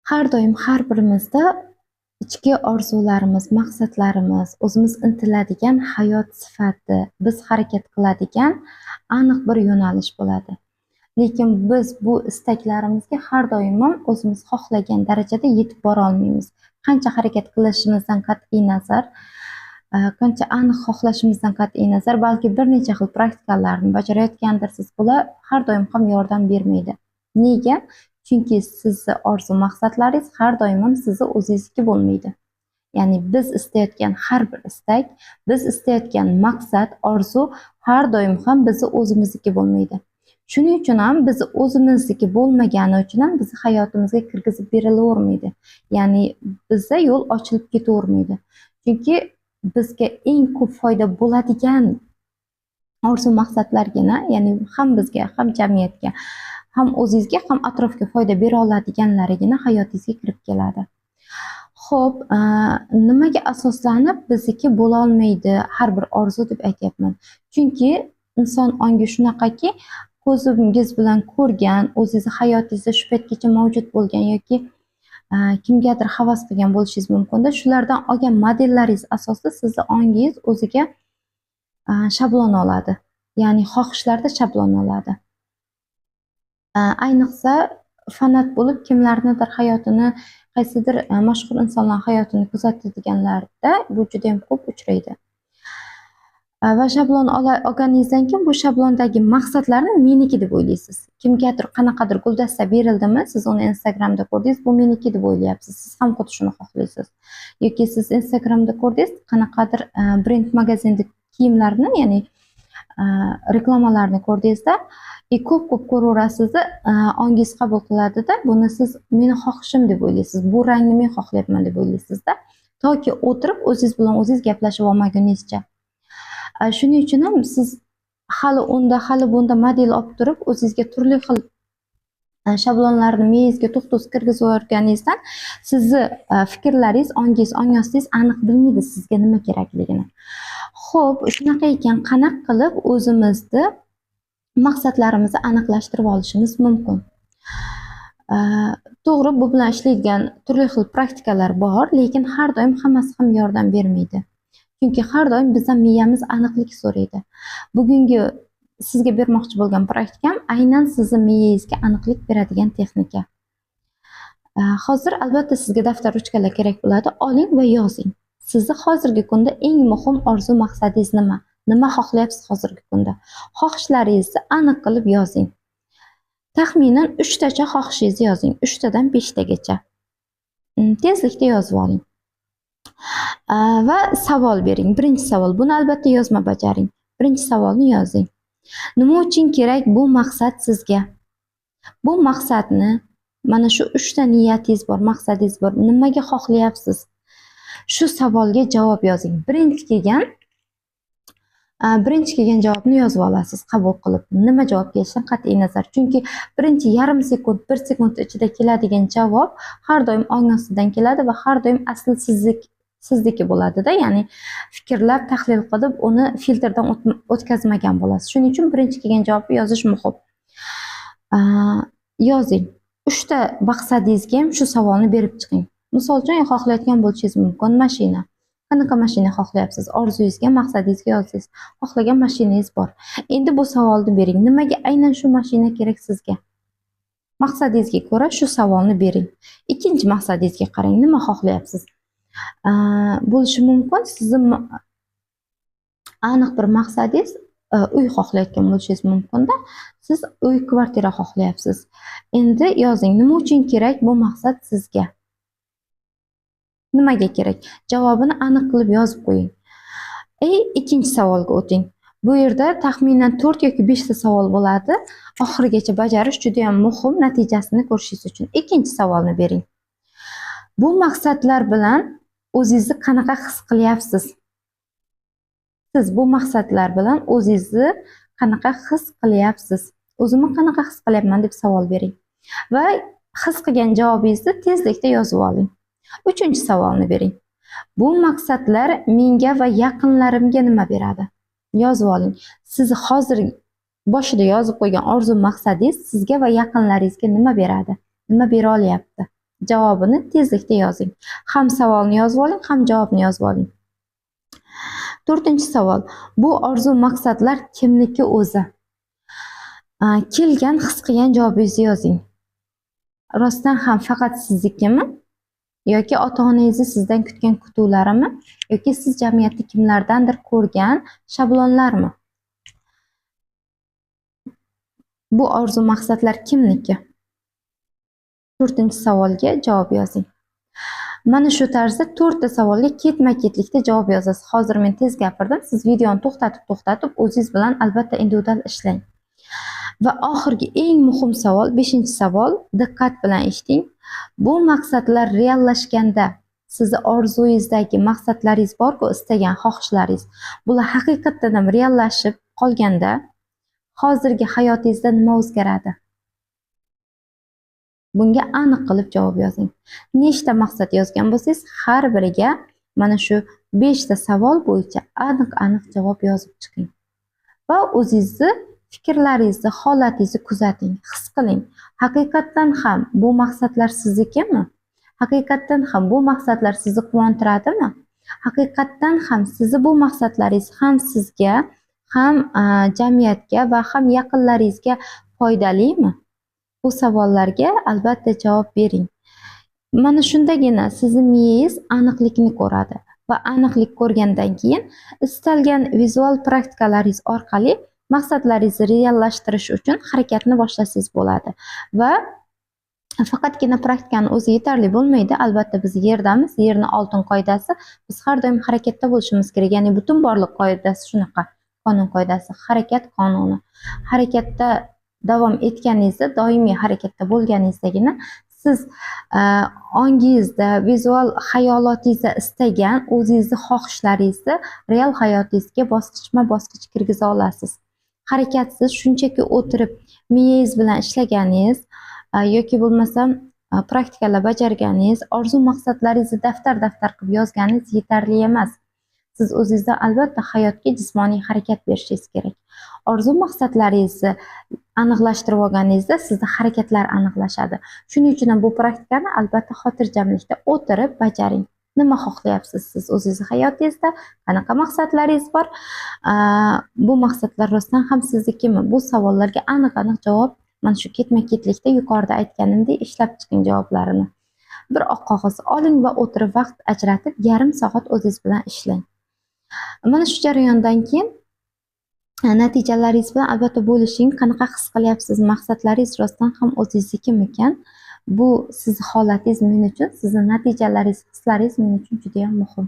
Har doim har birimizda ichki orzularimiz, maqsadlarimiz, o'zimiz intiladigan hayot sifati, biz harakat qiladigan aniq bir yo'nalish bo'ladi. Lekin biz bu istaklarimizga har doim ham o'zimiz xohlagan darajada yetib bora olmaymiz. Qancha harakat qilishimizdan qat'iy nazar, qancha aniq xohlashimizdan qat'iy nazar, balki bir necha xil praktikalarni bajarayotgandirsiz, bular har doim ham yordam bermaydi. Nega? Chunki sizni orzu maqsadlaringiz har doim ham sizni o'zingizniki bo'lmaydi. Ya'ni biz istayotgan har bir istak, biz istayotgan maqsad, orzu har doim ham bizni o'zimizniki bo'lmaydi. Shuning uchun ham bizni o'zimizniki bo'lmagani uchun ham bizni hayotimizga kirgizib berilavermaydi. Ya'ni bizda yo'l ochilib ketavermaydi. Chunki bizga eng ko'p foyda bo'ladigan orzu maqsadlargina, ya'ni ham bizga, ham jamiyatga, ham o'zingizga, ham atrofga foyda bera oladiganlarigina hayotingizga kirib keladi. Xo'p, nimaga asoslanib bizniki bo'la olmaydi har bir orzu deb aytyapman. Chunki inson ongi shunaqaki, ko'zingiz bilan ko'rgan, o'zingizni hayotingizda shu paytgacha mavjud bo'lgan yoki kimgadir havas qilgan bo'lishingiz mumkinda. Shulardan olgan modellaringiz asosida sizni ongingiz o'ziga shablon oladi. Ya'ni xohishlarda shablon oladi. Ayniqsa fanat bo'lib kimlarnidir hayotini, qaysidir mashhur insonlar hayotini kuzatadiganlarda bu juda ham ko'p uchraydi. Va shablon olganingizdan keyin bu shablondagi maqsadlarni meniki deb o'ylaysiz. Kimgadir qanaqadir guldasta berildimi, siz uni Instagramda ko'rdingiz, bu meniki deb o'ylayapsiz. Siz ham xuddi shuni xohlaysiz. Yoki siz Instagramda ko'rdingiz, qanaqadir brend magazinda kiyimlarni, ya'ni reklamalarni ko'rdingizda, ko'p-ko'p ko'raverasizda, ongingiz qabul qiladida, buni siz meni xohishim deb o'ylaysiz. Bu rangni men xohlayapman deb o'ylaysizda. Toki o'tirib o'zingiz bilan o'zingiz gaplashib olmaguningizcha. Shuning uchun ham siz hali unda, hali bunda model olib turib, o'zingizga turli xil shablonlarni miyangizga to'xtovsiz kirgizib yuborganingizdan sizni fikrlaringiz, ongingiz, ong ostingiz aniq bilmaydi sizga nima kerakligini. Xo'p, shunaqa ekan, qanaqa qilib o'zimizni maqsadlarimizni aniqlashtirib olishimiz mumkin? To'g'ri, bu bilan ishlaydigan turli xil praktikalar bor, lekin har doim hammasi ham yordam bermaydi. Chunki har doim bizdan miyamiz aniqlik so'raydi. Bugungi sizga bermoqchi bo'lgan praktikam aynan sizni miyangizga aniqlik beradigan texnika. Hozir albatta sizga daftar, ruchkalar kerak bo'ladi. Oling va yozing. Sizni hozirgi kunda eng muhim orzu maqsadingiz nima? Nima xohlayapsiz hozirgi kunda? Xohishlaringizni aniq qilib yozing. Taxminan 3 tacha xohishingizni yozing. 3 tadan 5 tagacha. Tezlikda yozib oling. Va savol bering. Birinchi savol. Buni albatta yozma bajaring. Birinchi savolni yozing. Nima uchun kerak bu maqsad sizga? Bu maqsadni, mana shu 3 ta niyatingiz bor, maqsadingiz bor. Nimaga xohlayapsiz? Shu savolga javob yozing. Birinchi kelgan javobni yozib olasiz, qabul qilib. Nima javob kelishidan qat'iy nazar. Chunki birinchi yarim sekund, 1 sekund ichida keladigan javob har doim ong ostidan keladi va har doim asl sizniki bo'ladida. Ya'ni fikrlab, tahlil qilib, uni filtrdan o'tkazmagan bo'lasiz. Shuning uchun birinchi kelgan javobni yozish muhim. Yozing. 3 ta maqsadingizga ham shu savolni berib chiqing. Misol uchun, xohlayotgan bo'lishingiz mumkin mashina. Qanaqa mashina xohlayapsiz? Orzuyingizga, maqsadingizga yozdingiz. Xohlagan mashinangiz bor. Endi bu savolni bering. Nimaga aynan shu mashina kerak sizga? Maqsadingizga ko'ra shu savolni bering. Ikkinchi maqsadingizga qarang. Nima xohlayapsiz? Bo'lishi mumkin sizni aniq bir maqsadingiz, uy xohlayotgan bo'lishingiz mumkinda. Siz uy, kvartira xohlayapsiz. Endi yozing, nima uchun kerak bu maqsad sizga? Nimaga kerak? Javobini aniq qilib yozib qo'ying. Ikkinchi savolga o'ting. Bu yerda taxminan 4 yoki 5 ta savol bo'ladi. Oxirigacha bajarish juda ham muhim, natijasini ko'rishingiz uchun. Ikkinchi savolni bering. Bu maqsadlar bilan o'zingizni qanaqa his qilyapsiz? Siz bu maqsadlar bilan o'zingizni qanaqa his qilyapsiz? O'zimni qanaqa his qilyapman deb savol bering. Va his qilgan javobingizni tezlikda yozib oling. Uchinchi savolni bering. Bu maqsadlar menga va yaqinlarimga nima beradi? Yozib oling. Siz hozir boshida yozib qo'ygan orzu maqsadingiz sizga va yaqinlaringizga nima beradi? Nima bera olyapti? Javobini tezlikda yozing. Ham savolni yozib oling, ham javobni yozib oling. To'rtinchi savol. Bu orzu maqsadlar kimniki o'zi? Kelgan, his qilgan javobingizni yozing. Rostdan ham faqat siznikimi yoki ota-onangizni sizdan kutgan kutuvlarimi yoki siz jamiyatda kimlardandir ko'rgan shablonlarmi? Bu orzu maqsadlar kimniki? To'rtinchi savolga javob yozing. Mana shu tarzda to'rtta savolga ketma-ketlikda javob yozasiz. Hozir men tez gapirdim. Siz videoni to'xtatib o'zingiz bilan albatta individual ishlang. Va oxirgi eng muhim savol, 5-savol, diqqat bilan eshiting. Bu maqsadlar reallashganda sizni orzuyingizdagi maqsadlaringiz bor-ku, istagan xohishlaringiz, bular haqiqatdan ham reallashib qolganda hozirgi hayotingizda nima o'zgaradi? Bunga aniq qilib javob yozing. Nechta maqsad yozgan bo'lsangiz, har biriga mana shu 5 ta savol bo'yicha aniq-aniq javob yozib chiqing. Va o'zingizni fikrlaringizni, holatingizni kuzating, his qiling. Haqiqatdan ham bu maqsadlar siznikimi? Haqiqatdan ham bu maqsadlar sizni quvontiradimi? Haqiqatdan ham sizni bu maqsadlaringiz ham sizga, ham jamiyatga va ham yaqinlaringizga foydalimi? Bu savollarga albatta javob bering. Mana shundagina sizni miyangiz aniqlikni ko'radi va aniqlik ko'rgandan keyin istalgan vizual praktikalaringiz orqali maqsadlaringizni reallashtirish uchun harakatni boshlasangiz bo'ladi. Va faqatgina praktikani o'zi yetarli bo'lmaydi. Albatta biz yerdamiz, yerni oltin qoidasi, biz har doim harakatda bo'lishimiz kerak. Ya'ni butun borliq qoidasi shunaqa, qonun qoidasi, harakat qonuni. Harakatda davom etganingizda, doimiy harakatda bo'lganingizdagina siz ongingizda, vizual xayolotingizda istagan o'zingizni xohishlaringizni real hayotingizga bosqichma-bosqich kirgiza olasiz. Harakatsiz shunchaki o'tirib miyangiz bilan ishlaganingiz yoki bo'lmasam praktikalar bajarganingiz, orzu maqsadlaringizni daftar-daftar qilib yozganingiz yetarli emas. Siz o'zingizdan albatta hayotga jismoniy harakat berishingiz kerak. Orzu maqsadlaringizni aniqlashtirib olganingizda sizda harakatlar aniqlashadi. Shuning uchun ham bu praktikani albatta xotirjamlikda o'tirib bajaring. Nima xohlayapsiz siz o'zingiz hayotingizda? Qanaqa maqsadlaringiz bor? Bu maqsadlar rostdan ham siznikimi? Bu savollarga aniq-aniq javob mana shu ketma-ketlikda yuqorida aytganimdek ishlab chiqing javoblarini. Bir oq qog'oz oling va o'tirib vaqt ajratib yarim soat o'zingiz bilan ishlang. Mana shu jarayondan keyin natijalaringiz bilan albatta bo'lishing, qanaqa his qilyapsiz, maqsadlaringiz rostdan ham o'zingiznikimikan? Bu sizni holatingiz men uchun, sizni natijalaringiz, hislaringiz men uchun juda ham muhim.